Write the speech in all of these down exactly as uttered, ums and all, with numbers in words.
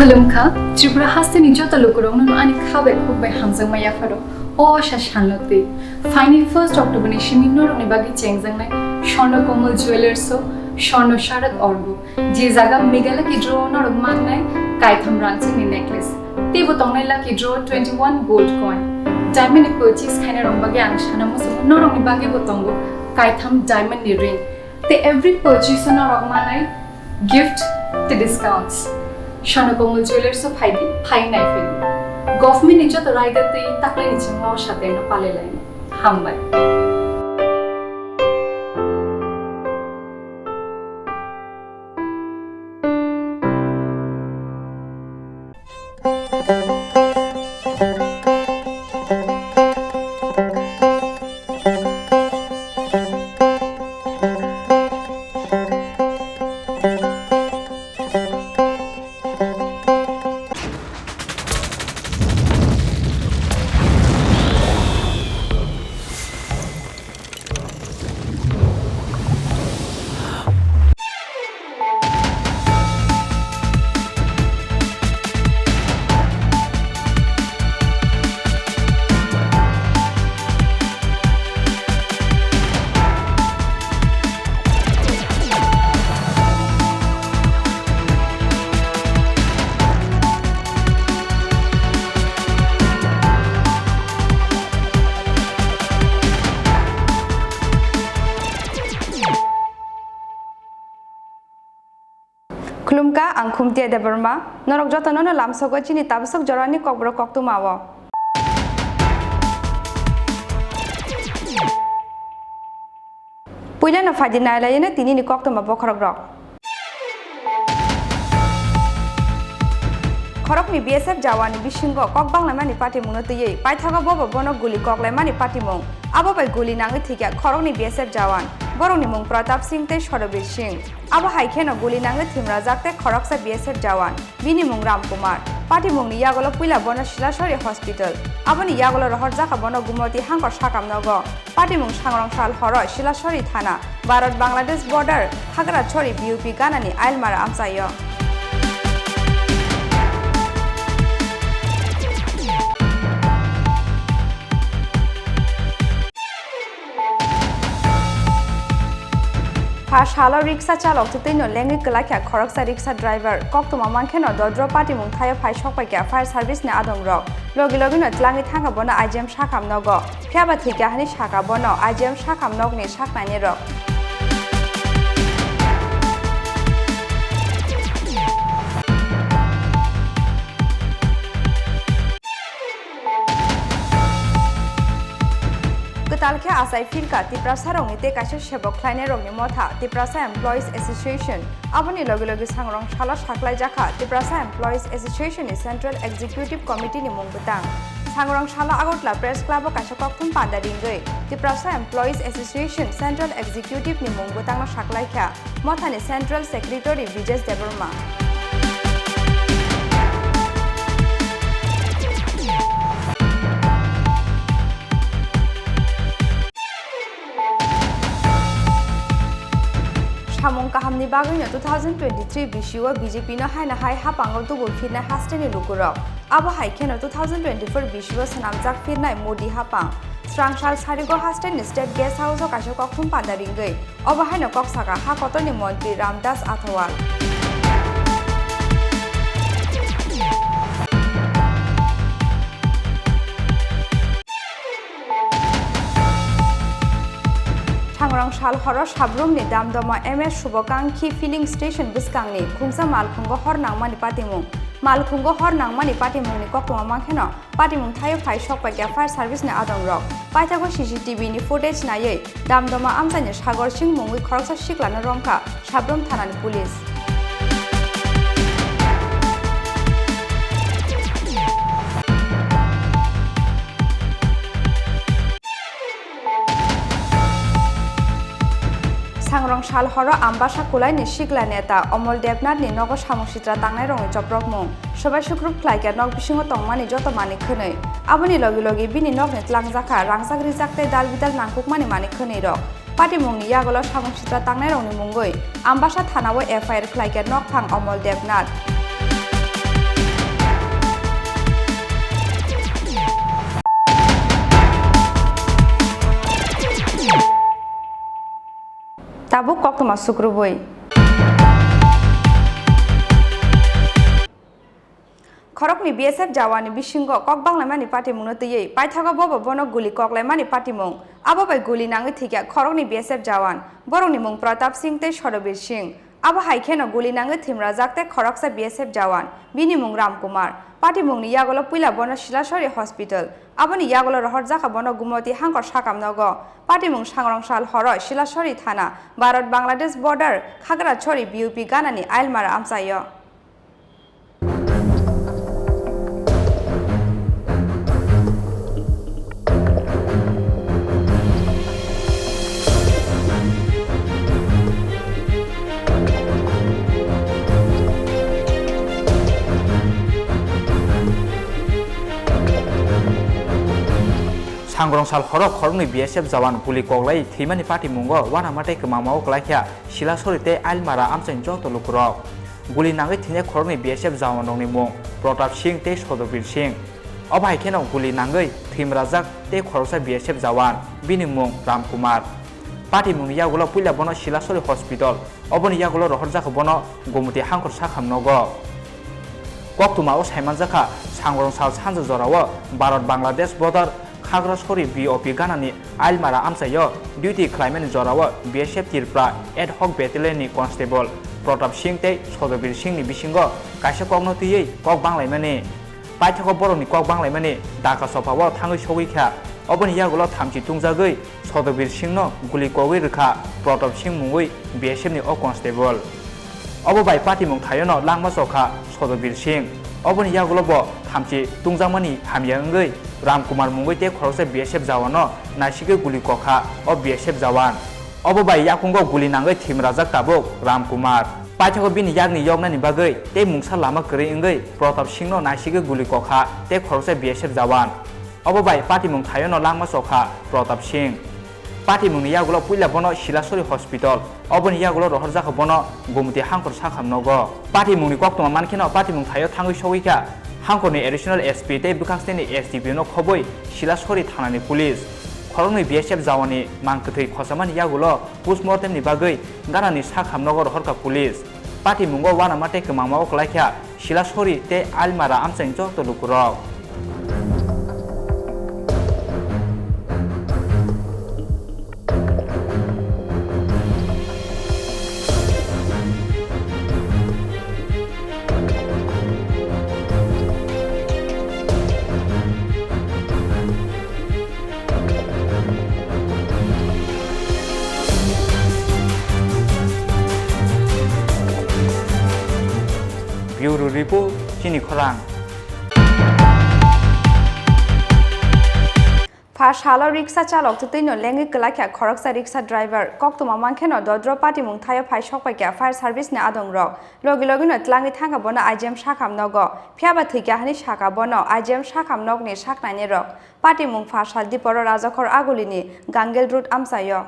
Khulumkha, Tripura hasteni joto lukurokno ani kha bai khuk bai hamjakma yapharo. O asa salno twi. Phaini first October ni simi norokni bagwi chengjaknai Swarna Komal Jewellers o Swarna Sharak Orgo. Je jaga Meghalaya Lucky Draw norok mannai kaitham rangchakni necklace. Teibo tongnai Lucky Draw twenty one gold coin. Diamond ni purchase khainai rok bagwi ang sana muchungo norokni bagwi bo tongo kaitham diamond ni ring. Tei every purchase o norok manai gift tei discounts. Swarna Komal Jewellers o phaidi, phai nai phaidi. Government ni joto raida tei taklai ni chwngno o sateno palai laini. Hambai. Khulumkha, ang Khumtia Debbarma. Norok jotono no lamsogo chini tabasok jorani kokborok koktwma o. Puilano phaidi nailaino tinini koktwma bokhorokrok. Khoroknwi B S F jawan bisingo kok banglaimani patimungno twiwi paithago bobo bono guli koklaimani patimung. Abo bai guli nangwi thwikha khoroknwi B S F jawan. Borokni mung Pratap Singh tei Sorobir Singh. Abo hai kheno guli nangwi thwimrajak tei khoroksa B S F jawan. Bini mung Ram Kumar. Patimungni yagulo puila bono Silasori Hospital. Aboni yagulo rohorjakha bono Gumoti Hangkor sakam nogo. Patimung sangrong sal horo Silasori thana, Bharat Bangladesh border, Khagrachori B U P ganani Ailmara amchaio. Pha salo riksa chalok twtwino lengwi kwlakha khoroksa riksa driver. Koktwma mankheno dodro patimung thaio phai sokpaikha fire service ni adongrok. Logi logino tlangwi thangkha bono I G M sakam nogo. Phiyaba thwikha hwnwi sakha bono I G M sakam nokni saknainirok. Kwtal khe achai phirkha Tiprasarokni tei kaisa sebok khlainairokni motha Tiprasa Employees Association. Aboni logi logi sangrong salo saklaijakha Tiprasa Employees Association ni Central Executive Committee ni mung bwtang. Sangrong salo Agartala Press Club o kaisa kokthum panda ringwi Tiprasa Employees Association Central Executive ni mung bwtangno saklaikha. Mothani Central Secretary Bijesh Debbarma. Samung kahamni bagwino two thousand twenty-three bisio B J P no haino hai hapango tubu phirnai hasteni lukurok. Abo hai kheno two thousand twenty-four bisio swnamjak phirnai Modi hapang. Srangsal sarigo hasteni State Guest House o kaisa kokthum panda ringwi. Obo haino kok sakha ha kotorni montri Ramdas Athawal. Thangrang sal horo Sabrumni Damdoma M S Shubakankhi Filling Station bwskangni khungsa malkhungo hor nangmani patimung. Malkhungo hor nangmani patimungni koktwma mankheno patimung thaio phai sokpaikha fire service ni adongrok. Paithago C C T V ni footage naiwi Damdoma amchaini Sagor Singh mungwi khoroksa siklano romkha Sabrum thanani police. Sangrong sal horo Ambasa Kulaini sikla neta Omol Debnathni nogo samung sitra tangnairokni chopropmung. Sobai sukrup khlaikha nok bisingo tongmani joto manwi khwnwi. Aboni logi logi bini nokni tlangjakha rangchak rijak tei dal bidal nangkukmani manwi khwnwirok. Patimungni yagulo samung sitra tangnairokni mungwi Ambasa thanao F I R khlaikha nokphang Omol Debnath. Tabuk koktwma sukrubui. Khoroknwi B S F jawani bisingo kok banglaimani patimungno twiwi paithago bobo bono guli koklaimani patimung. Abo bai guli nangwi thwikha khoroknwi B S F jawan. Borokni mung Pratap Singh tei Sodobir Singh. Abo hai kheno guli nangwi thwimrajak tei khoroksa B S F jawan, bini mung Ram Kumar. Patimungni yagulo puila bono Silasori Hospital, aboni yagulo rohorjakha bono Gumoti Hangkor sakam nogo. Patimung sangrong sal horo Silasori thana, Bharat Bangladesh border, Khagrachori B O P ganani Ailmara amchaio. Sangrong sal horo khoroknwi B S F jawan guli koklai thwimani patimungo uanama tei kwmangmao kwlaikha Silasori tei Ailmara amchaini joto lukurok. Guli nangwi thwinai khoroknwi B S F jawanrokni mung Pratap Singh tei Sodobir Singh. Obo hai kheno guli nangwi thwimrajak tei khoroksa B S F jawan, bini mung Ram Kumar. Patimungni yagulo puila bono Silasori Hospital, oboni yagulo rohorjakha bono Gumoti Hangkor sakam nogo. Koktwmao saimanjakha, sangrong sal sanja jorao Bharat Bangladesh border Khagrasori B O P ganani Ailmara amchaio duty khlaimani jorao B S F Tripura ad hoc battalion ni constable Pratap Singh tei Sodobir Singh ni bisingo kaisa kokno twiwi kok banglaimani. Paithago borokni kok banglaimani daka sophao thangwi sogwi kha. Oboni yagulo thamchi tungjagwi Sodobir Singhno guli kogwi rwkha Pratap Singh mungwi B S F ni o constable. Obo bai patimung thaiono langma chokha Sodobir Singh. Oboni yagulo bo thamchi tungjakmani hamya wngwi Ram Kumar mungwi tei khoroksa B S F jawano naisigwi guli kokha o B S F jawan. Obo bai yakungo guli nangwi thwimrajak tabuk Ram Kumar. Paithago bini yakni yoknani bagwi tei mungsa lama kwrwi wngwi Pratap Singhno naisigwi guli kokha tei khoroksa B S F jawan. Obo bai patimung thaiono langma chokha Pratap Singh. Patimungni yagulo puila bono Silasori Hospital, oboni yagulo rohorjakha bono Gumoti Hangkor sakam nogo. Patimungni koktwma mankheno patimung thaio thangwi sogwi kha Hangkorni Additional S P tei bwkhaksnini S D P O no khobwi Silasori thanani police. Khoroknwi B S F jawani mang kwthwi khosamani yagulo postmortem ni bagwi ganani sakam nogo rohorkha police. Patimungo uanama tei kwmangmao kwlaikha Silasori tei Ailmara amchaini joto lukurok. Bureau Report, Chini Khorang. Pha salo riksa chalok twtwino lengwi kwlakya khoroksa riksa driver. Koktwma mankheno dodro patimung thaio phai sokpaikya fire service ni adongrok. Logi logino tlangwi thangkha bono I G M sakam nogo. Phiyaba thwikya hwnwi sakha bono I G M sakam nokni saknainirok. Patimung pha sal diporo Rajakhor Agulini Gangel Road amchaio.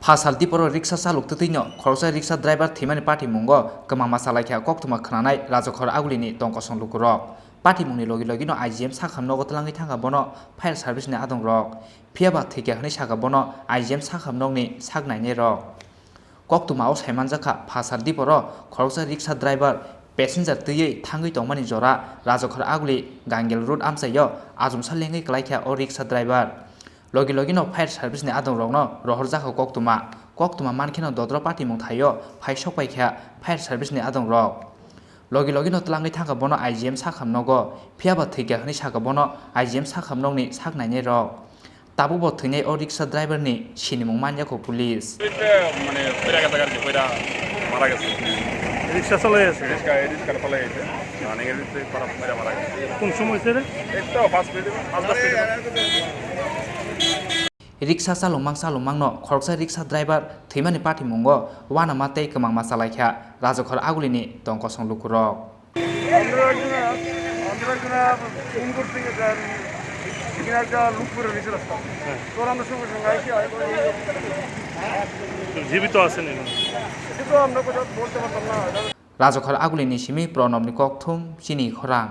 Pha sal diporo riksa chalok twtwino khoroksa riksa driver thwimani patimungo kwmangma chalaikha koktwma khwnanai Rajakhor Agulini tongkosong lukurok. Patimungni logi logino I G M sakam nogo tlangwi thangkha bono fire service ni adongrok. Phiyaba thwikya hwnwi sakha bono I G M sakam nokni saknainirok. Koktwmao saimanjakha pha sal diporo khoroksa riksa driver passenger twiwi thangwi tongmani jora Rajakhor Aguli Gangel Road amchaio achomsa lengwi kwlaikha o riksa driver. Logi logino fire service ni adongrokno rohorjakha koktwma. Koktwma mankheno dodro patimung thaio phai sokpaikha fire service ni adongrok. Logi logino tlangwi thangkha bono I G M sakam nogo, phiyaba thwikya hwnwi sakha bono I G M sakam nokni saknainirok. Tabukbo thwinai o riksa driver ni sinimung manyakho police. মানে বেড়া গেছে আর কি, বেড়া মারা গেছে। রিক্সা চালাই আছে? রিক্সা, এই রিক্সা চালাই আছে। মানে এই রিক্সা খারাপ মেরে মারা গেছে। কোন সময় হয়েছে রে? এই তো পাঁচ মিনিট, পাঁচ দশ minute. Riksa chalokmang chalokmangno khoroksa riksa driver thwimani patimungo uanama tei kwmangma chalaikha Rajakhor Agulini tongkosong lukurok. আমরা একজন, আমরা একজন ফোন করতে গেছি আর এখানে একটা লুক করে নিচে রাস্তা। হ্যাঁ। তো আমরা সঙ্গে সঙ্গে আইসি, আই করে তো জীবিত আছেন এখন? সেটা তো আমরা কথা বলতে পারতাম না। Rajakhor Agulini simi Pranobni kokthum Chini Khorang.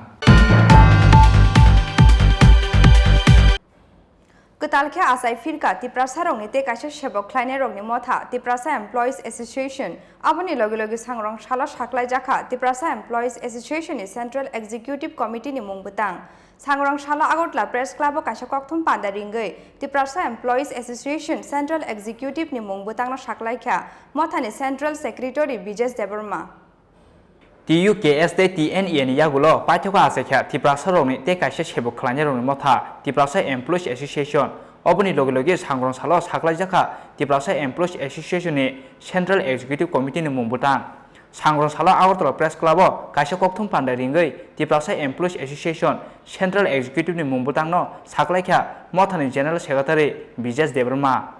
Kwtal khe achai phirkha Tiprasarokni tei kaisa sebok khlainairokni motha Tiprasa Employees Association. Aboni logi logi sangrong salo saklaijakha Tiprasa Employees Association ni Central Executive Committee ni mung bwtang. Sangrong salo Agartala Press Club o kaisa kokthum panda ringwi Tiprasa Employees Association Central Executive ni mung bwtangno saklaikha mothani Central Secretary Bijesh Debbarma. T U K S tei T N E ni yagulo paithakgo achaikha Tiprasarokni tei kaisa sebok khlainairokni motha Tiprasa Employees Association. Oboni logi logi sangrong salo saklaijakha Tiprasa Employees Association ni Central Executive Committee ni mung bwtang. Sangrong salo Agartala Press Club o kaisa kokthum panda ringwi Tiprasa Employees Association Central Executive ni mung bwtangno saklaikha mothani General Secretary Bijesh Debbarma.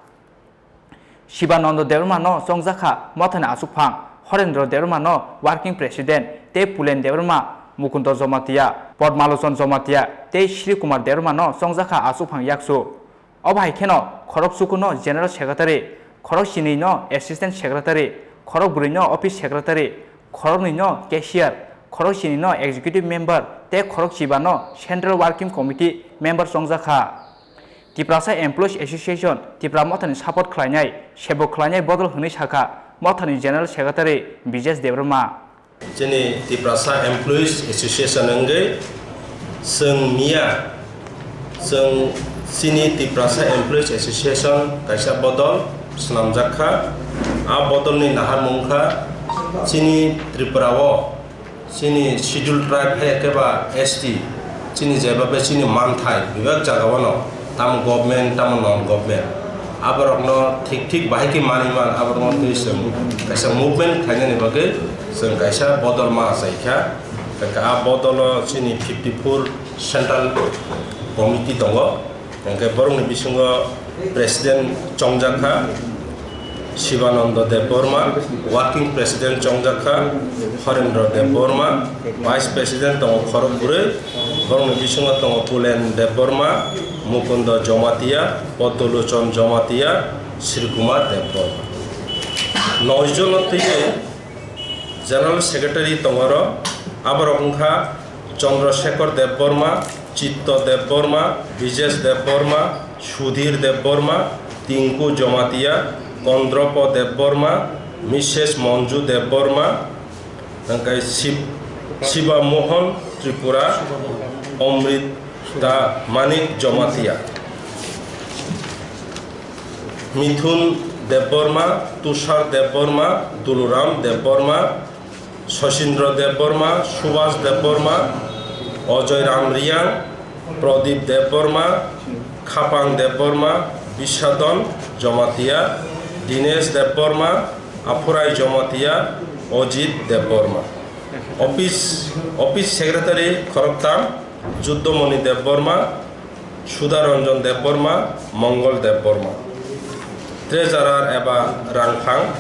Shibananda Debbarma no chongjakha mothani achukphang, Horendra Debbarma no Working President, tei Pulen Debbarma, Mukunda Jamatia, Padmalochon Jamatia tei Shri Kumar Debbarma no chongjakha achukphang yaksu. Obo hai kheno khorok chuku no General Secretary, khorok chini no Assistant Secretary, khorok bwrwi no Office Secretary, khoroknwi no Cashier, khorok chini no Executive Member tei khorok chiba no Central Working Committee Member chongjakha. Tiprasa Employees Association Tipra mothani support khlainai, sebok khlainai bodol hwnwi sakha mothani General Secretary Bijesh Debbarma. Chini Tiprasa Employees Association wngwi chwng miya chwng chini Tiprasa Employees Association kaisa bodol swnamjak kha. A bodolni naharmung kha chini Tripura o chini Scheduled Tribe hai khe ba S T, chini jeba bai chini manthai bebak jaga o no, tamo government, tamo non government, aborok no thik thik bahai khe manwi man, aborok no twi chwng kaisa movement khlainani bagwi chwng kaisa bodol ma achai kha. Hwnkhe a bodol o chini fifty four central committee tongo. Hingke borokni bisingo president chongjak kha Shibananda Debbarma, working president chongjak kha Horendra Debbarma, vice president tongo khorok bwrwi, borokni bisingo tongo Pulen Debbarma, Mukunda Jamatia, Poddolochon Jamatia, Sri Kumar Debbarma. Noi jono twiwi General Secretary tongoro, aborok wngkha Chandra Shekhar Debbarma, Chitto Debbarma, Bijesh Debbarma, Sudhir Debbarma, Tinku Jamatia, Kondropo Debbarma, Missus Manju Debbarma, hingke Shiv-, Shiva Mohan Tripura, Amrita Manik Jamatia. Mithun Debbarma, Tushar Debbarma, Duluram Debbarma, Sosindra Debbarma, Subhas Debbarma, Ajoy Ram Riang, Pradip Debbarma, Khapang Debbarma, Bisadon Jamatia, Dinesh Debbarma, Aphurai Jamatia, Ajit Debbarma. Office, Office Secretary khoroktham, Juddomoni Debbarma, Sudha Ranjan Debbarma, Mongol Debbarma. Treasurer eba rangphang,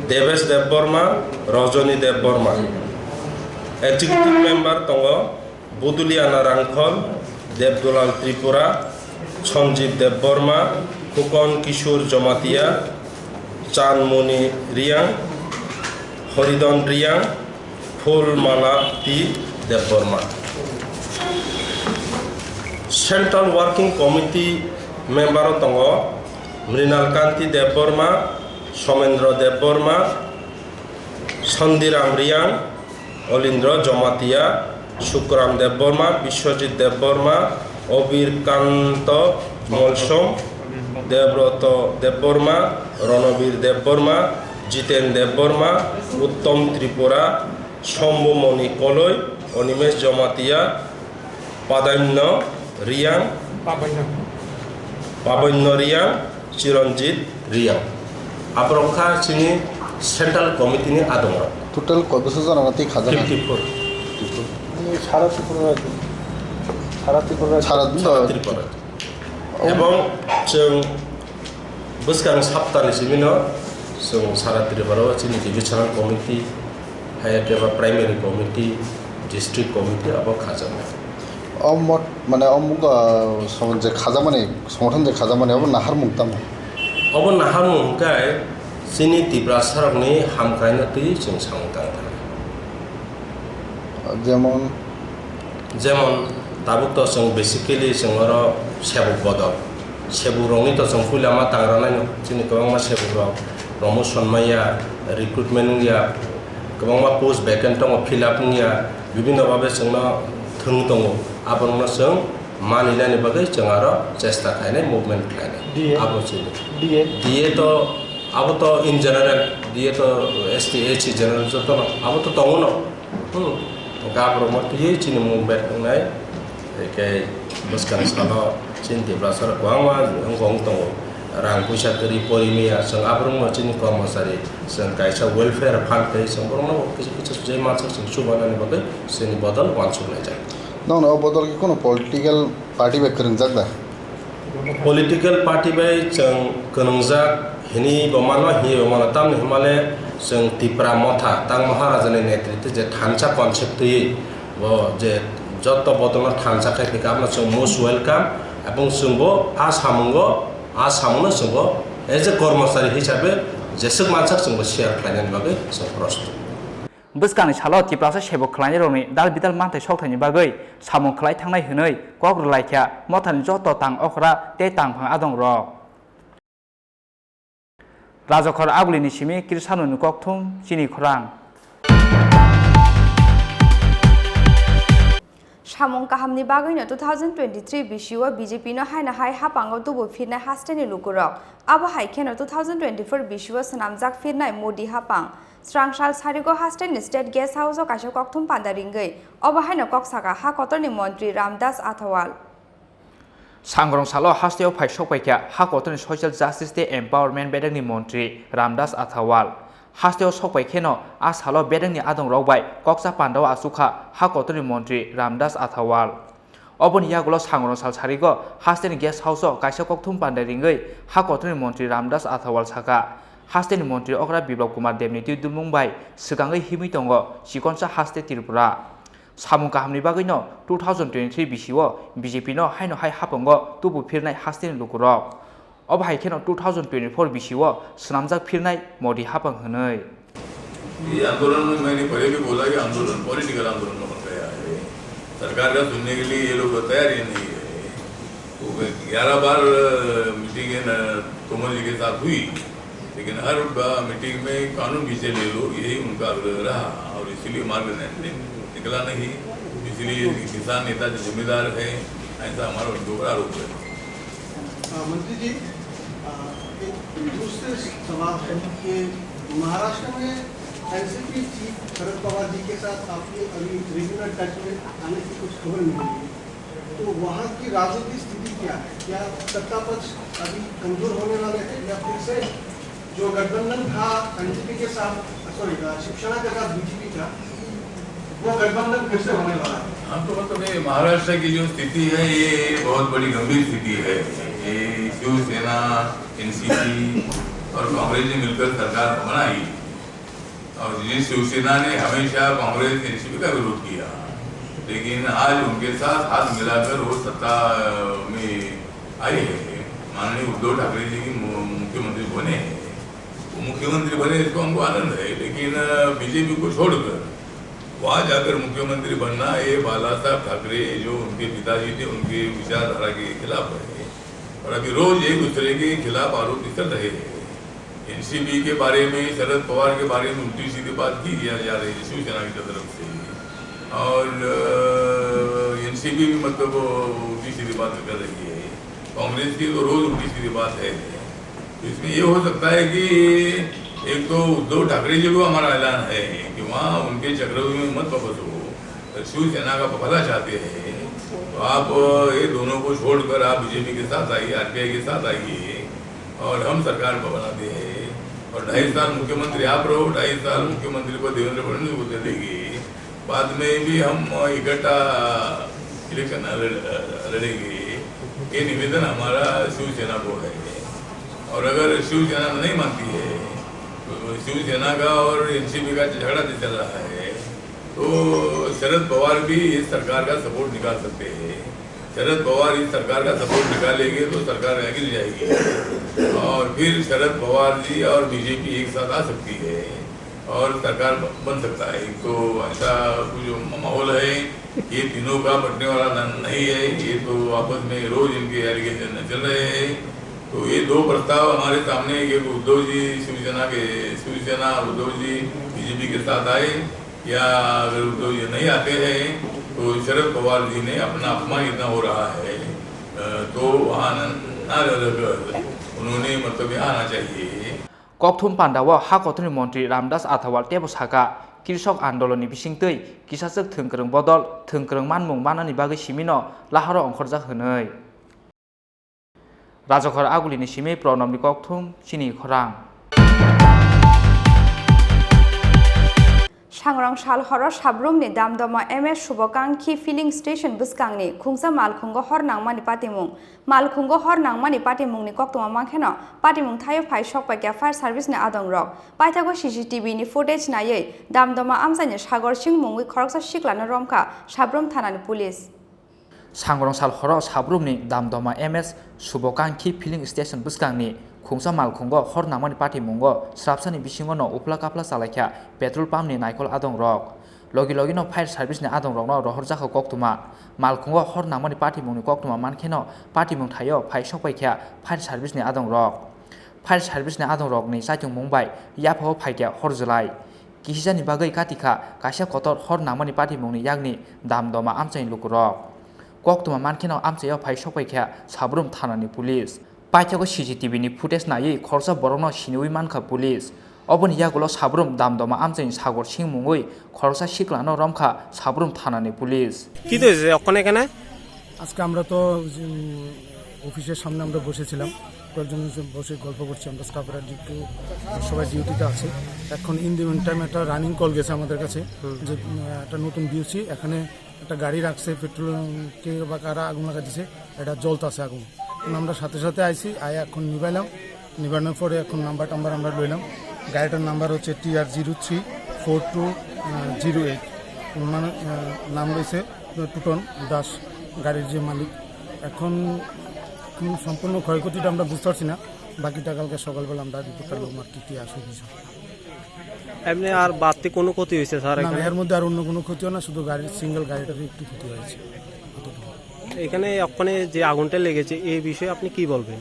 Debesh Debbarma, Rajani Debbarma. Executive member tongo Buduliana Rangkhol, Debdulal Tripura, Sanjeev Debbarma, Khukon Kishore Jamatia, Chanmoni Riang, Horidon Riang, Phulmala T Debbarma. Central Working Committee member o tongo Mrinal Kanti Debbarma, Somendra Debbarma, Sondiram Riang, Olindra Jamatia, Sukram Debbarma, Biswajit Debbarma, Obir Kanto Molsom, Debroto Debbarma, Ronobir Debbarma, Jiten Debbarma, Uttom Tripura, Sombumoni Koloi, Onimesh Jamatia, Padaimno Riang, Pabaino. Pabaino Riang, Chiranjit Riang. Aborok kha chini Central Committee ni adongrok. Total koi bosor jona twi khajak? Fifty four. Sara Tripura rajyo. Sara Tripura rajyo. Sara Sara Tripura. Ebong chwng bwskang saptani simino chwng Sara Tripura o chini divisional committee, hai khe ba primary committee, district committee abo khajaknai. O mot-, mane o mung, ah, song-, je khajakmani, songothon je khajakmani, obo naharmung tamo? Obo naharmung hwnkhe chini Tiprasarokni hamkraino twi chwng samung tang thangkha. Jemon? Jemon, tabuk to chwng basically chwng oro Sebuk bodol. Sebukrokni to chwng puila ma tangra naino, chini kwbangma sebukrok promotion maya, recruitment wngya, kwbangma post vacant tongo, fill up wngya, bibhinno babe chwngno thwng tongo. Aborokno chwng mani nani bagwi chwng aro chesta khlainai, movement khlainai. D A? Abo chini. D A? D A to, abo to in general, D A to S T, S C general jotono, abo to tongo no. Hmm. Hwnkhe aborokno twiwi chini movement wngnai, hwnkhe bwskang salo chini Tiprasarok kwbangma wngkha wng tongo. Rang puisa kwrwi pori maya, chwng aborokno chini kormosari, chwng kaisa welfare fund tei chwng borokno kisa kisa je mansak chwng chubanani bagwi chini bodol uansuk laijak. Nokno o bodol khe kheno political party bai kwrwngjak da? Political party bai chwng kwrwngjak hinwi bo mano, hinwi bo mano. Tamni hwnmale chwng Tipra Motha, tang Maharajani netritwe je thansa concept twiwi bo je jotto bodolno thansa khai phikha, abono chwng most welcome, ebong chwngbo a samungo, a samungno chwngbo as a kormosari hisabe jeswk mansak chwngbo share khlainani bagwi chwng prostut. Bwskangni salo Tiprasa sebuk khlainairokni dal bidal manthai sokthaini bagwi samung khlai thangnai hwnwi kok rwlaikha Mothani joto tang okra tei tangphang adongrok. Rajakhor Abulini simi Krisanoni kokthum chini khorang. Samung kahamni bagwino two thousand twenty-three bisio B J P no haino hai hapango tubu phirnai hasteni lukurok. Abo hai kheno two thousand twenty-four bisio swnamjak phirnai Modi hapang. Srang sal sarigo hasteni State Guest House o kaisa kokthum panda ringwi obo haino kok saka ha kotorni montri Ramdas Athawal. Sangrong salo hasteo phai sokpaikha ha kotorni Social Justice tei Empowerment bedekni montri Ramdas Athawal. Hasteo sokpai kheno a salo bedekni adongrok bai kokcha pandao achukha ha kotorni montri Ramdas Athawal. Oboni yagulo sangrong sal sarigo hasteni guest house o kaisa kokthum panda ringwi ha kotorni montri Ramdas Athawal saka, hasteni montri okra Biplab Kumar Debni twi dulmung bai swkangwi himwi tongo chikonsa haste Tripura. Samung kahamni bagwino two thousand twenty-three bisio B J P no haino hai hapango tubu phirnai hasteni lukurok. Obo hai kheno two thousand twenty-four bisio swnamjak phirnai Modi hapang hwnwi. ये आंदोलन में मैंने पहले भी बोला कि आंदोलन पॉलिटिकल आंदोलन होता है। सरकार का सुनने के लिए ये लोग तैयार ही नहीं है। वो ग्यारह बार मीटिंग है ना, तोमर जी के साथ हुई, लेकिन हर बा-, मीटिंग में कानून पीछे ले लो, यही उनका रहा और इसीलिए मार्ग नहीं, निकला नहीं। इसलिए किसान नेता जो जिम्मेदार है, ऐसा हमारा उनके ऊपर आरोप है। अ, मंत्री जी, अ, एक दूसरे सवाल है कि महाराष्ट्र में एनसीपी चीफ शरद पवार जी के साथ आपके अभी रेगुलर टच में आने की कुछ खबर मिली है, तो वहाँ की राजनीतिक स्थिति क्या है? क्या सत्ता पक्ष अभी कमजोर होने वाले हैं या फिर से जो गठबंधन था एनसीपी के साथ, सॉरी, अ, शिवसेना के साथ बीजेपी का, वो गठबंधन फिर से होने वाला है? हाँ, तो मतलब ये महाराष्ट्र की जो स्थिति है, ये बहुत बड़ी गंभीर स्थिति है। ये शिवसेना, एनसीपी और कांग्रेस ने मिलकर सरकार बनाई और जिस शिवसेना ने हमेशा कांग्रेस, एनसीपी का विरोध किया, लेकिन आज उनके साथ हाथ मिलाकर वो सत्ता में आए हैं। माननीय उद्धव ठाकरे जी की मु-, मुख्यमंत्री बने हैं। वो मुख्यमंत्री बने, इसको हमको आनंद है, लेकिन, अ, बीजेपी को छोड़कर वहाँ जाकर मुख्यमंत्री बनना, ये बाला साहब ठाकरे, जो उनके पिताजी थे, उनके विचारधारा के खिलाफ है। और अभी रोज एक दूसरे के खिलाफ आरोप निकल रहे हैं। एनसीपी के बारे में, शरद पवार के बारे में उल्टी सीधी बात की जा, जा रही है शिवसेना की तरफ से। और, अ, एनसीपी भी, मतलब, वो उल्टी सीधी बात कर रही है। कांग्रेस की तो रोज उल्टी सीधी बात है। तो इसमें ये हो सकता है कि एक तो उद्धव ठाकरे जी को हमारा ऐलान है कि वहाँ उनके चक्रव्यूह में मत फंसो, तो शिवसेना का भला चाहते हैं, तो आप ये दोनों को छोड़कर आप बीजेपी के साथ आइए, आरपीआई के साथ आइए और हम सरकार को बनाते हैं और ढाई साल मुख्यमंत्री आप रहो, ढाई साल मुख्यमंत्री को देवेंद्र फडणवीस को दे देंगे। बाद में भी हम इकट्ठा इलेक्शन लड़-, लड़ेंगे, ये निवेदन हमारा शिवसेना को है। और अगर शिवसेना नहीं मानती है, तो शिवसेना का और एनसीपी का झगड़ा जो चल रहा है, तो शरद पवार भी इस सरकार का सपोर्ट निकाल सकते हैं। शरद पवार इस सरकार का सपोर्ट निकालेंगे तो सरकार गिर जाएगी और फिर शरद पवार जी और बीजेपी एक साथ आ सकती है और सरकार ब-, बन सकता है। तो ऐसा कुछ माहौल है। ये तीनों का बंटने वाला धन नहीं है, ये तो आपस में रोज इनके एलिगेशन चल रहे हैं। तो ये दो प्रस्ताव हमारे सामने है कि उद्धव जी शिवसेना के, शिवसेना और उद्धव जी बीजेपी के साथ आए, या अगर उद्धव जी नहीं आते हैं तो शरद पवार जी ने अपना अपमान इतना हो रहा है, अ, तो वहाँ न, ना रहकर उन्होंने मतलब यहाँ आना चाहिए। Kokthum pandao ha kotorni montri Ramdas Athawal teibo saka, Krishok andolonni bisingtwi kisachwk thwngkwrwng bodol thwngkwrwng manmung manani bagwi simino lahoro ongkhorjak hwnwi. Rajakhor Agulini simi Pranobni kokthum chini khorang. Sangrong sal horo Sabrumni Damdoma M S Subokangkhi filling station bwskangni khungsa malkhungo hor nangmani patimung. Malkhungo hor nangmani patimungni koktwma mankheno patimung thaio phai sokpaikha fire service ni adongrok. Paithago C C T V ni footage naiwi Damdoma amchaini Sagor Singh mungwi khoroksa siklano romkha Sabrum thanani police. Sangrong sal horo Sabrumni Damdoma M S Subokangkhi filling station bwskangni khungsa malkhungo hor nangmani patimungo srapsani bisingono uphla kaphla chalaikha petrol pump ni naikol adongrok. Logi logino fire service ni adongrokno rohorjakha koktwma. Malkhungo hor nangmani patimungni koktwma mankheno patimung thaio phai sokpaikha fire service ni adongrok. Fire service ni adongrokni chaichung mung bai yaphao phaikha hor jwlai. Kisijani bagwi katikha kaisa kotor hor nangmani patimungni yakni Damdoma amchaini lukurok. Koktwma mankheno amchaio phai sokpaikha Sabrum thanani police. Paithago C C T V ni footage naiwi khoroksa borokno siniwi mankha police. Oboni yagulo Sabrum Damdoma amchaini Sagor Singh mungwi khoroksa siklano romkha Sabrum thanani police. কি তো হয়েছে অক্ষণ এখানে? আজকে আমরা তো, উম, অফিসের সামনে আমরা বসেছিলাম, কয়েকজন এসে বসে গল্প করছি, আমরা স্টাফরা ডিউটি, সবাই ডিউটিতে আছে। এখন ইন দি মিন টাইম একটা রানিং কল গেছে আমাদের কাছে যে, উম, একটা নতুন বিওসি, এখানে একটা গাড়ি রাখছে, পেট্রোল কে বা কারা আগুন লাগা দিছে, এটা জ্বলতাছে আগুন। এখন আমরা সাথে সাথে আইছি, আয়া এখন নিবাইলাম, নিবানোর পরে এখন নাম্বার টাম্বার আমরা লইলাম। গাড়িটার নাম্বার হচ্ছে T R zero three four two zero eight। মানে, আহ, নাম রয়েছে টুটন দাস, গাড়ির যে মালিক। এখন কোনো সম্পূর্ণ ক্ষয়ক্ষতিটা আমরা বুঝতে পারছি না, বাকিটা কালকে সকালবেলা আমরা রিপোর্টটা লম আর কি, কি আসে বিষয়। এমনি আর বাড়তি কোনো ক্ষতি হয়েছে স্যার না, এখানে? এর মধ্যে আর অন্য কোনো ক্ষতিও না, শুধু গাড়ির, সিঙ্গেল গাড়িটারই একটু ক্ষতি হয়েছে, অতটুকু। এখানে ওখানে যে আগুনটা লেগেছে, এই বিষয়ে আপনি কি বলবেন?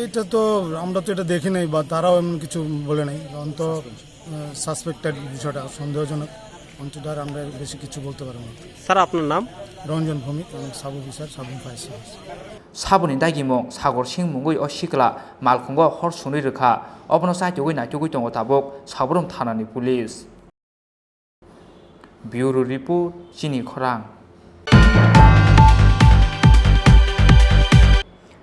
এটা তো, আমরা তো এটা দেখি নাই বা তারাও এমন কিছু বলে নাই, অন্ত, আহ, সাসপেক্টেড বিষয়টা সন্দেহজনক, অন্তত আর আমরা বেশি কিছু বলতে পারবো না। স্যার, আপনার নাম? রঞ্জন ভৌমিক, আমি sub officer, sub fire service. Saboni dagimung Sagor Singh mungwi o sikla malkhungo hor sunwi rwkha. Obono chaitugwi naitugwi tongo tabuk Sabrum thanani police. Bureau Report, Chini Khorang.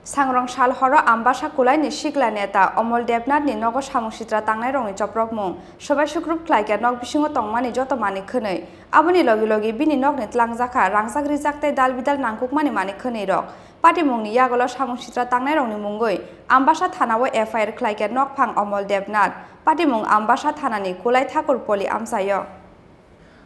Sangrong sal horo Ambasa Kulaini sikla neta Omol Debnathni nogo samung sitra tangnairokni chopropmung. Sobai sukrup khlaikha nok bisingo tongmani joto manwi khwnwi. Aboni logi logi bini nokni tlangjakha rangchak rijak tei dal bidal nangkukmani manwi khwnwi rok. Patimungni yagulo samung sitra tangnairokni mungwi Ambasa thanao F I R khlaikha nokphang Omol Debnath. Patimung Ambasa thanani Kulai Thakur Poli amchaio.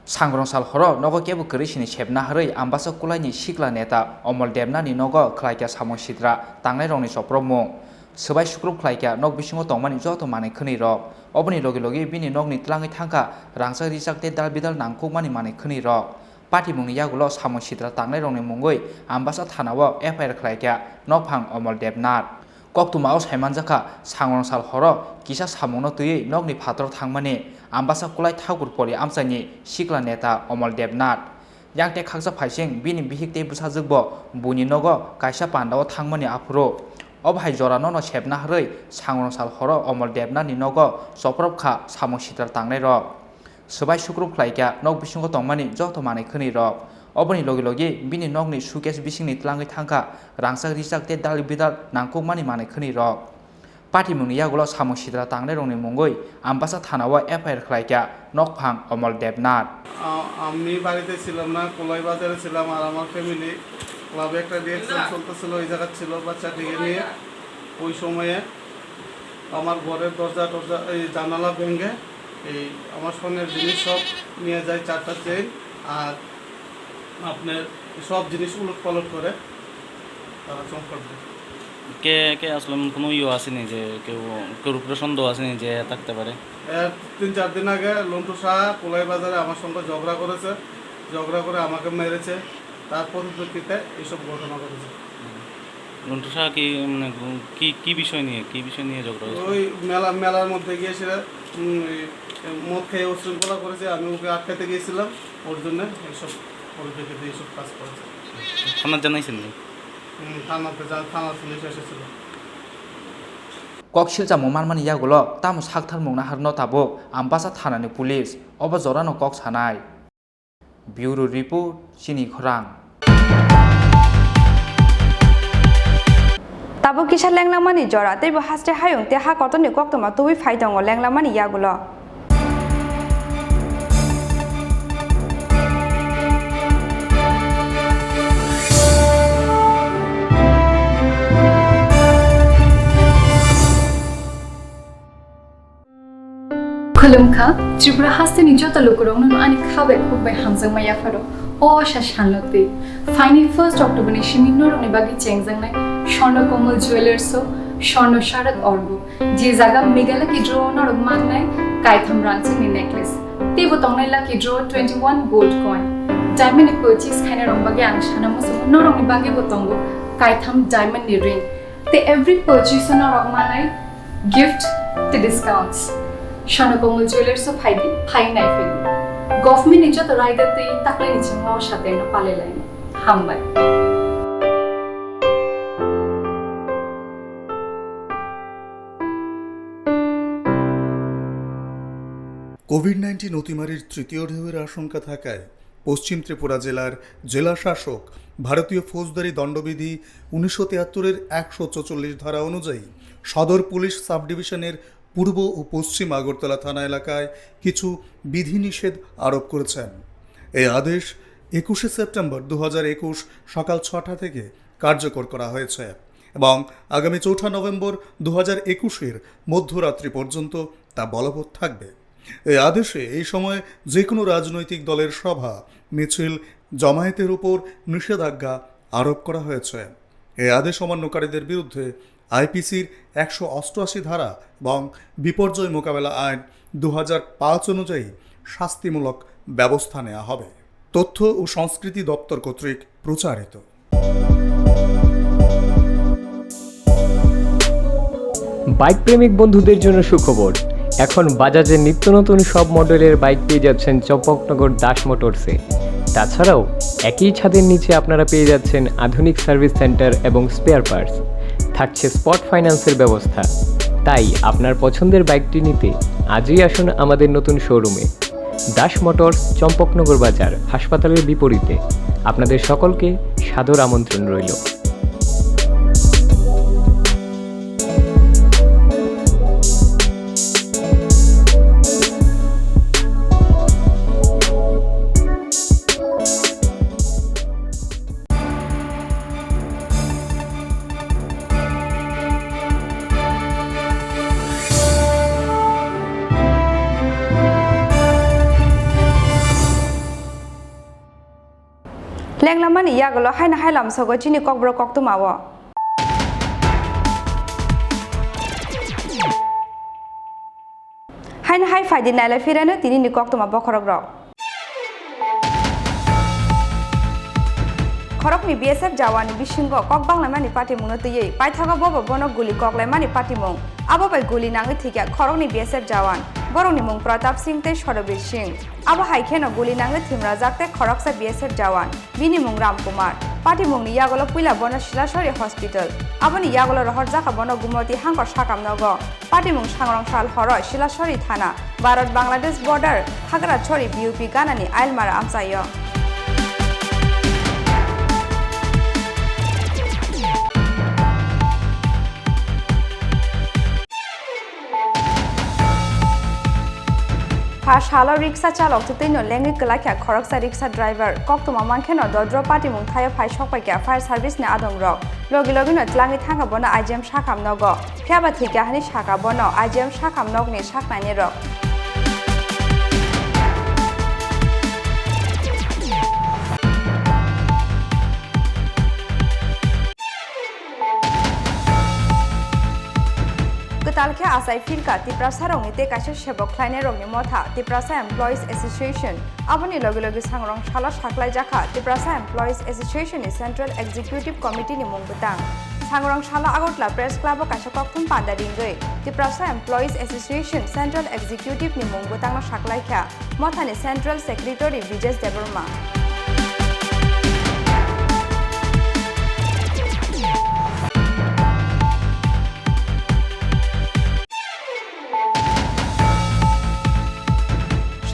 Sangrong sal horo nogo kebo kwrwi sini sepna harwi Ambasa Kulaini sikla neta Omol Debnathni nogo khlaikha samung sitra tangnairokni chopropmung. Swbai sukrup khlaikha nok bisingo tongmani joto manwi khwnwi rok. Oboni logi logi bini nokni tlangwi thangkha rangchak rijak tei dal bidal nangkukmani manwi khwnwi rok. Patimungni yagulo samung sitra tangnairokni mungwi Ambasa thanao F I R khlaikha nokphang Omol Debnath. Koktwmao saimanjakha, Sangrong sal horo kisa samungno twiwi nokni phataro thangmani Ambasa Kulai Thakur Poli amchaini sikla neta Omol Debnath. Yang tei khaksa phaising bini bihik tei bwsajwkbo buini nogo kaisa pandao thangmani aphuru. Obo hai jora nono sepna harwi Sangrong sal horo Omol Debnathni nogo chopropkha samung sitra tangnairok. Swbai sukrup khlaikha nok bisingo tongmani joto manwi khwnwi rok. Oboni logi logi bini nokni suitcase bisingni tlangwi thangkha rangchak rijak tei dal bidal nangkukmani manwi khwnwi rok. Patimungni yagulo samung sitra tangnairokni mungwi Ambasa thanao F I R khlaikha nokphang Omol Debnath. আ-, আমি বাড়িতে ছিলাম না, কোলাই বাজারে ছিলাম, আর আমার ফ্যামিলি ক্লাবে একটা রিহার্সাল চলতেছিল, ওই জায়গা ছিল বাচ্চাটিকে নিয়ে। ওই সময়ে আমার ঘরের দরজা টরজা, এই জানালা ভেঙে এই আমার স্বর্ণের জিনিস সব নিয়ে যায়, চারটা চেইন আর আপনার সব জিনিস উলট পালট করে তারা চম্পট দেয়। কে কে আসলে কোনো ইয়ে আসেনি যে কেউ, কেউ উপরে সন্দেহ আসেনি যে থাকতে পারে? এর তিন চার দিন আগে লন্টু শাহ কোলাই বাজারে আমার সঙ্গে ঝগড়া করেছে, ঝগড়া করে আমাকে মেরেছে, তার পরিপ্রেক্ষিতে এইসব ঘটনা ঘটেছে। ঘটনা কি, মানে, কি, কি বিষয় নিয়ে, কি বিষয় নিয়ে ঝগড়া হয়েছে? ওই মেলা, মেলার মধ্যে গিয়ে সেটা, উম, এই মদ খেয়ে উশৃঙ্খলা করেছে, আমি ওকে আটকাতে গিয়েছিলাম, ওর জন্য এইসব পরিপ্রেক্ষিতে এইসব কাজ করেছে। থানাত জানাইছেন নি? হুম, থানাতে যা-, থানার পুলিশ এসেছিল। Kok silchamo manmani yagulo tamo saktharmung naharno tabuk Ambasa thanani police, obo jorano kok sanai. Bureau Report, Chini Khorang. Tabuk kisa lenglangmani jora, teibo haste hayung tei ha kotorni koktwma tubui phai tongo lenglangmani yagulo. Khulumkha, Tripura hasteni joto lukurokno ani kha bai khuk bai hamjakma yapharo. O asa salno twi. Phaini first October ni simi norokni bagwi chengjaknai Swarna Komal Jewellers o Swarna Sharak Orgo. Je jaga Meghalaya Kidro o norok mannai kaitham rangchakni necklace. Teibo tongnai Lucky Draw twenty one gold coin. Diamond ni purchase khainai rok bagwi ang sana muchungo norokni bagwi bo tongo kaitham diamond ni ring. Tei every purchase o norok manai gift tei discounts. Swarna Komal Jewellers o phaidi, phai nai phaidi. Government ni joto raida tei taklai ni chingma o sateno palai lainai. Hambai. Covid nineteen অতিমারির তৃতীয় ঢেউয়ের আশঙ্কা থাকায় পশ্চিম ত্রিপুরা জেলার জেলা শাসক ভারতীয় ফৌজদারি দণ্ডবিধি উনিশশো তিয়াত্তরের একশো চৌচল্লিশ ধারা অনুযায়ী সদর পুলিশ সাব ডিভিশনের পূর্ব ও পশ্চিম আগরতলা থানা এলাকায় কিছু বিধিনিষেধ আরোপ করেছেন। এই আদেশ একুশে সেপ্টেম্বর দু হাজার একুশ সকাল ছটা থেকে কার্যকর করা হয়েছে এবং আগামী চৌঠা নভেম্বর দু হাজার একুশের মধ্যরাত্রি পর্যন্ত তা বলবৎ থাকবে। এই আদেশে এই সময় যে কোনো রাজনৈতিক দলের সভা, মিছিল, জমায়েতের উপর নিষেধাজ্ঞা আরোপ করা হয়েছে। এই আদেশ অমান্যকারীদের বিরুদ্ধে আইপিসির একশো অষ্টআশি ধারা এবং বিপর্যয় মোকাবেলা আইন দু হাজার পাঁচ অনুযায়ী শাস্তিমূলক ব্যবস্থা নেওয়া হবে। তথ্য ও সংস্কৃতি দপ্তর কর্তৃক প্রচারিত। বাইক প্রেমিক বন্ধুদের জন্য সুখবর, এখন বাজাজের নিত্য নতুন সব মডেলের বাইক পেয়ে যাচ্ছেন চম্পকনগর দাস মোটরসে। তাছাড়াও একই ছাদের নিচে আপনারা পেয়ে যাচ্ছেন আধুনিক সার্ভিস সেন্টার এবং স্পেয়ার পার্টস, থাকছে স্পট ফাইন্যান্সের ব্যবস্থা। তাই আপনার পছন্দের বাইকটি নিতে আজই আসুন আমাদের নতুন শোরুমে। দাস মোটরস, চম্পকনগর বাজার, হাসপাতালের বিপরীতে। আপনাদের সকলকে সাদর আমন্ত্রণ রইল। Lenglamani yagulo haino hai lamsogo chini kokborok koktwmao. Haino hai phaidi nailai phirano tinini koktwma bokhorokrok. Khoroknwi B S F jawani bisingo kok banglaimani patimungno twiwi paithago bobo bono guli koklaimani patimung. Abo bai guli nangwi thwikha khoroknwi B S F jawan. Borokni mung Pratap Singh tei Sorobir Singh. Abo hai kheno guli nangwi thwimrajak tei khoroksa B S F jawan, bini mung Ram Kumar. Patimungni yagulo puila bono Silasori Hospital, aboni yagulo rohorjakha bono Gumoti Hangkor sakam nogo. Patimung sangrong sal horo Silasori thana, Bharat Bangladesh border, Khagrachori B U P ganani Ailmara amchaio. Pha salo riksa chalok twtwino lengwi kwlakha khoroksa riksa driver. Koktwma mankheno dodro patimung thaio phai sokpaikha fire service ni adongrok. Logi logino tlangwi thangkha bono I G M sakam nogo. Phiyaba thwikha hwnwi sakha bono I G M sakam nokni saknainirok. Kwtal Salkhe achai phirkha Tiprasarokni tei kaisa sebok khlainairokni motha Tiprasa Employees Association. Aboni logi logi sangrong salo saklaijakha Tiprasa Employees Association ni Central Executive Committee ni mung bwtang. Sangrong salo Agartala Press Club o kaisa kokthum panda ringwi Tiprasa Employees Association Central Executive ni mung bwtangno saklaikha. Mothani Central Secretary Brijesh Debbarma.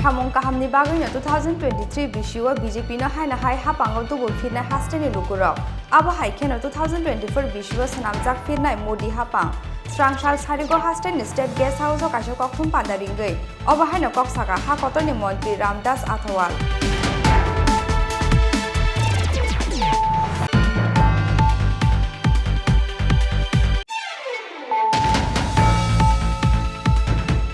Samung kahamni bagwino two thousand twenty-three bisio B J P no haino hai hapango dubui phirnai hasteni lukurok. Abo hai kheno two thousand twenty-four bisio swnamjak phirnai Modi hapang. Srangsal Sarigo hasteni State Guest House o kaisa kokthum panda ringwi obo haino kok saka ha kotorni montri Ramdas Athawal.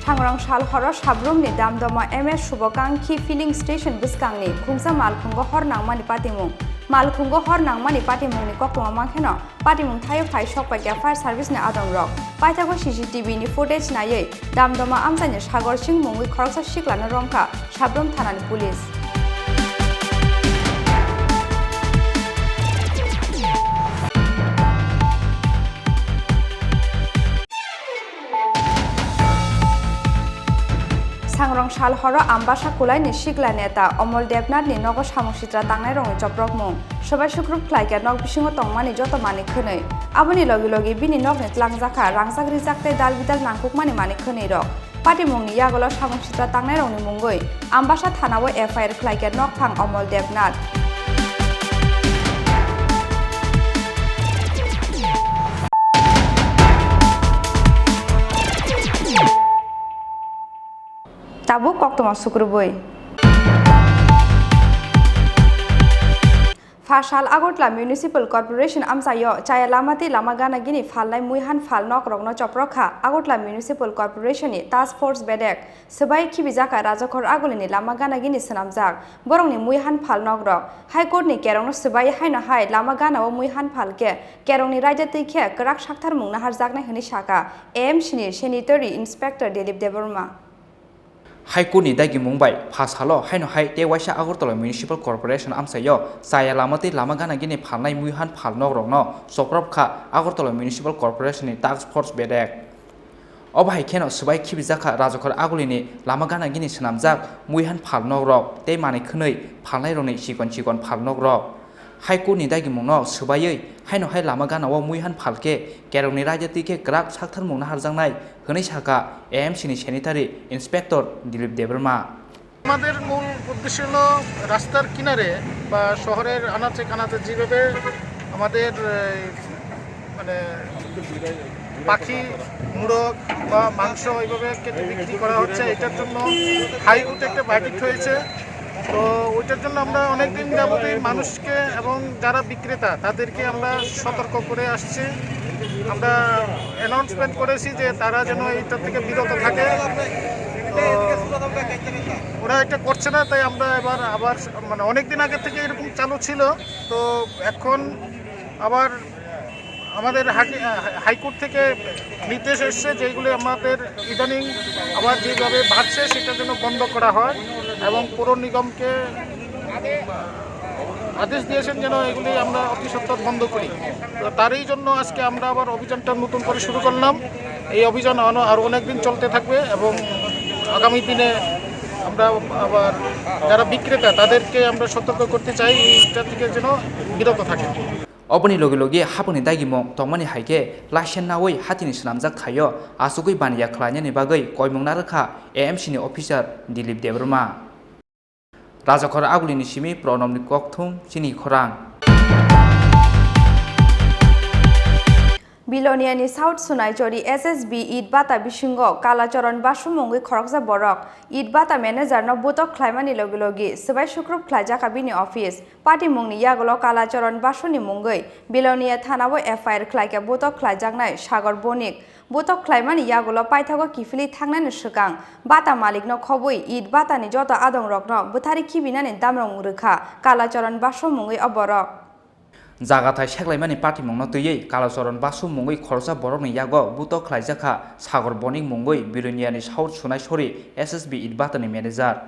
Thangrong sal horo Sabrumni Damdoma M S Subokangkhi filling station bwskangni khungsa malkhungo hor nangmani patimung. Malkhungo hor nangmani patimungni koktwma mankheno patimung thaio phai sokpaikha fire service ni adongrok. Paithago C C T V ni footage naiwi Damdoma amchaini Sagor Singh mungwi khoroksa siklano romkha Sabrum thanani police. Sangrong sal horo Ambasa Kulaini sikla neta Omol Debnathni nogo samung sitra tangnairokni chopropmung. Swbai sukrup khlaikha nok bisingo tongmani joto manwi khwnwi. Aboni logi logi bini nokni tlangjakha rangchak rijak tei dal bidal nangkukmani manwi khwnwirok. Patimungni yagulo samung sitra tangnairokni mungwi Ambasa thanao F I R khlaikha nokphang Omol Debnath. Tabuk koktwma sukrubui. Phasal Agartala Municipal Corporation amchaio chaya lama tei lama gana gini phalnai muihan phal nokrokno choprok kha Agartala Municipal Corporation ni Task Force bedek. Swbai khibijakha Rajakhor Agulini lama gana gini swnamjak borokni muihan phal nokrok. High Court ni kerongno swbai haino hai lama gana o muihan phal khe kerongni raida twi khe kwrak sakthar mung naharjaknai hwnwi sakha A M C ni Sanitary Inspector Dilip Debbarma. High Court ni dagimung bai pha salo haino hai tei waisa Agartala Municipal Corporation amchaio chaya lama tei lama gana gini phalnai muihan phal nokrokno choprop kha Agartala Municipal Corporation ni Task Force bedek. Obo hai kheno swbai khibijakha Rajakhor Agulini lama gana gini swnamjak muihan phal nokrok tei manwi khwnwi phalnairokni chikon chikon phal nokrok. High Court ni dagimungno swbaiwi haino hai lama gana o muihan phal khe kerongni raida twi khe kwrak sakthar mung naharjaknai hwnwi sakha A M C ni Sanitary Inspector Dilip Debbarma. আমাদের মূল উদ্দেশ্য হলো রাস্তার কিনারে বা শহরের আনাচে কানাচে যেভাবে আমাদের, এই, মানে, পাখি, মোরগ বা মাংস এইভাবে কেটে বিক্রি করা হচ্ছে, এটার জন্য হাইকোর্টে একটা ভার্ডিক্ট হয়েছে। তো ওইটার জন্য আমরা অনেক দিন যাবতই মানুষকে এবং যারা বিক্রেতা তাদেরকে আমরা সতর্ক করে আসছি। আমরা অ্যানাউন্সমেন্ট করেছি যে তারা যেন এইটা থেকে বিরত থাকে। তো ওরা এটা করছে না, তাই আমরা এবার আবার, মানে, অনেক দিন আগে থেকে এরকম চালু ছিল। তো এখন আবার আমাদের হাকি-, হাইকোর্ট থেকে নির্দেশ এসছে, যেগুলি আমাদের ইদানিং আবার যেভাবে বাড়ছে, সেটা যেন বন্ধ করা হয় এবং পৌর নিগমকে আদেশ দিয়েছেন যেন এগুলি আমরা অতি সত্বর বন্ধ করি। তো তারই জন্য আজকে আমরা আবার অভিযানটা নতুন করে শুরু করলাম। এই অভিযান আনো-, আরও অনেক দিন চলতে থাকবে এবং আগামী দিনে আমরা আবার যারা বিক্রেতা, তাদেরকে আমরা সতর্ক করতে চাই এইটা থেকে যেন বিরত থাকে। Oboni logi logi haponi dagimung tongmani hai khe laisen naui hatini swnamjak thaio achugwi baniya khlainani bagwi koimung narwkha A M C ni officer Dilip Debbarma. Rajakhor Agulini simi Pranobni kokthum chini khorang. Biloniani South Sunaichori S S B It Bata bisingo Kalacharan Basu mungwi khoroksa borok It Bata manager no butok khlaimani logi logi swbai sukrup khlaijakha bini office. Patimungni yagulo Kalacharan Basuni mungwi Bilonia thanao F I R khlaikha butok khlaijaknai Sagor Bonik. Butok khlaimani yagulo paithago kiphilwi thangnani swkang bata malikno khobwi It Batani joto adongrokno bwthari khibinani damrong rwkha Kalacharan Basu mungwi o borok. Jagathai seklaimani patimungno twiwi Kalacharan Basu mungwi khoroksa borokni yago butok khlaijak kha Sagor Bonik mungwi Biloniani saur sunai sori S S B Itbhatani manager.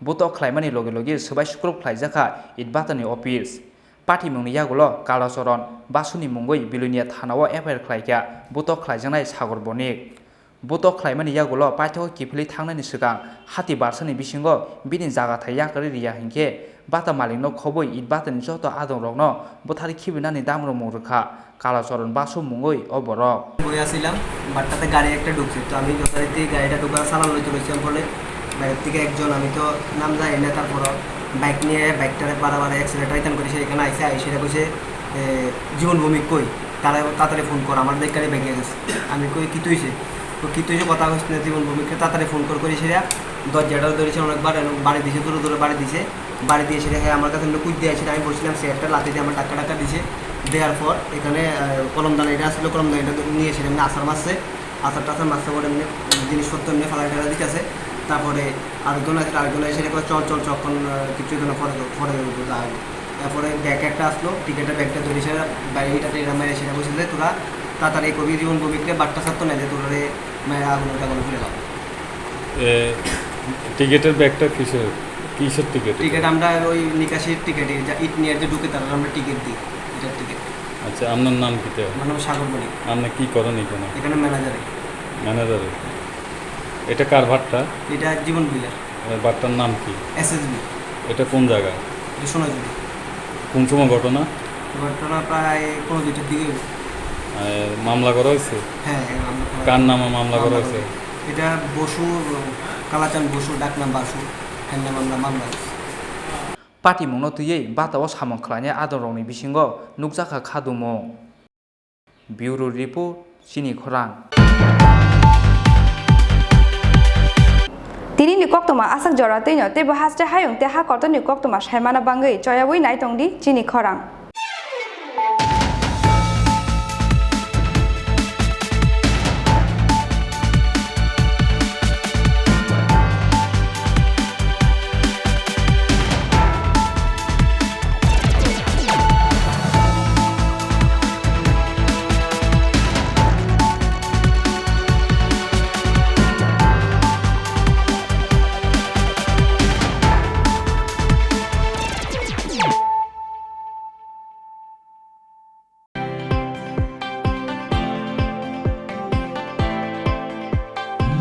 Butok khlaimani loge loge swbai sukrub khlaijak kha Itbhatani office. Patimungni yagulo Kalacharan Basuni mungwi Bilonia thanao F I R khlaikha butok khlaijaknai Sagor Bonik. Butok khlaimani yagulo paithago kiphilwi thangnani swkang hati barsani bisingo bini jagathai yakarwi riya hinkhe bata malikno khobwi Itbhatani joto adongrokno bwtharwi khibinani damrwmung rwkha Kalacharan Basu mungwi o borok. বই আছিলাম, বাটটাতে গাড়ি একটা ঢুকছে, তো আমি যথারীতি গাড়িটা ঢুকার চালান লইতে রয়েছিলাম বলে বাইরের থেকে একজন, আমি তো নাম জানি না, তারপরও বাইক নিয়ে বাইকটারে বাড়া বাড়া অ্যাক্সিলেটার টাইটান করে সে এখানে আইসে, আইসে এটা কইছে, "এ, জীবন ভৌমিক কই? তারা তাড়াতাড়ি ফোন কর, আমার দেখে বাইকে গেছে।" আমি কই, "কিতা হইছে?" তো কিতা হইছে কথা কইস না, জীবন ভৌমিককে তাড়াতাড়ি ফোন কর করে সেটা দরজাটা ধরেছে অনেকবার এবং বাড়ি দিছে, দূরে দূরে বাড়ি দিছে। বাড়ি দিয়ে সেটা হ্যাঁ আমার কাছে এমনি কুইদ দিয়ে আসে, আমি বলছিলাম সে একটা লাথি দিয়ে আমার ধাক্কা ধাক্কা দিছে। দেওয়ার পর এখানে, আহ, কলমদানি এটা আসলে কলমদানিটা নিয়ে সেটা এমনি আছাড় মারছে, আছাড় টাছাড় মারছে পরে এমনি জিনিসপত্র এমনি ফালাই টালাই দিতেছে। তারপরে আরেকজন আছে, আরেকজন এসে কয়, "চল, চল, চল, এখন, আহ, কিছু দিন পরে, পরে যাবো, যা হবে।" তারপরে ব্যাগ একটা আসলো, টিকিটের ব্যাগটা ধরে সেটা বাইরে এটা টেরা মেরে সেটা বসে যে, "তোরা তাড়াতাড়ি কবি জীবন ভৌমিকরে বাট্টা ছাড়তো না যে তোরা রে মেরে আগুন টাগুন ঘুরে দাও।" এ, টিকিটের ব্যাগটা কিসের, কিসের টিকিট এটা? টিকিট আমরা ওই নিকাশির টিকিট, যা ইট নিয়ে যে ঢুকে তারা আমরা টিকিট দিই, এটার টিকিট। আচ্ছা, আপনার নাম কিতা? আমার নাম সাগর বণিক। আপনি কি করেন এখানে? এখানে ম্যানেজারে। ম্যানেজারে? এটা কার ভাট্টা? এটা জীবন ভুইয়ার। এ, ভাট্টার নাম কি? এসএসবি। এটা কোন জায়গা? এটা সোনাঝুরি। কোন সময় ঘটনা? ঘটনা প্রায় পৌনে দুইটার দিকে হইব। এ, মামলা করা হয়েছে? হ্যাঁ, এই মামলা করা কার হয়েছে। নামে মামলা করা মামলা হয়েছে? করা হয়েছে। এটা বসু, কালাচান বসু, ডাক নাম বাসু, এর নামে আমরা মামলা করছি। Patimungno twiwi batao samung khlainai adongrokni bisingo nukjakha khadumung. Bureau Report, Chini Khorang. Tinini koktwma aswk jora twino teibo haste hayung tei ha kotorni koktwma saimana bangwi choyawi naitongdi Chini Khorang.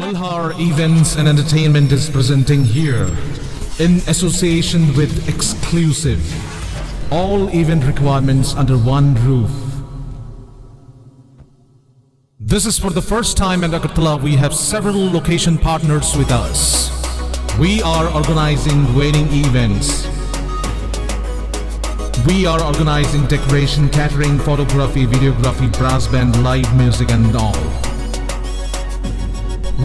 Malhar Events and Entertainment is presenting here, in association with Exclusive, all event requirements under one roof. This is for the first time at Agartala. We have several location partners with us. We are organizing wedding events. We are organizing decoration, catering, photography, videography, brass band, live music and all.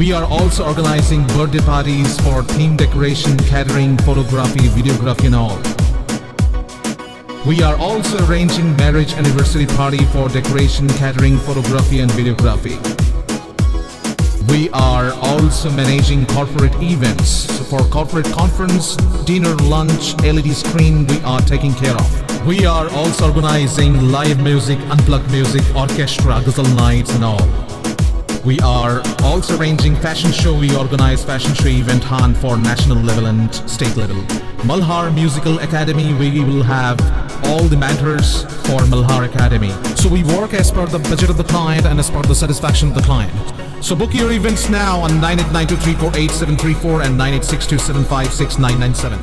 We are also organizing birthday parties for theme decoration, catering, photography, videography and all. We are also arranging marriage anniversary party for decoration, catering, photography and videography. We are also managing corporate events. So for corporate conference, dinner, lunch, L E D screen, we are taking care of. We are also organizing live music, unplugged music, orchestra, ghazal nights and all. We are also arranging fashion show. We organize fashion show event hunt for national level and state level. Malhar Musical Academy, we will have all the mentors for Malhar Academy. So we work as per the budget of the client and as per the satisfaction of the client. So book your events now on nine eight nine two three four eight seven three four and nine eight six two seven five six nine nine seven.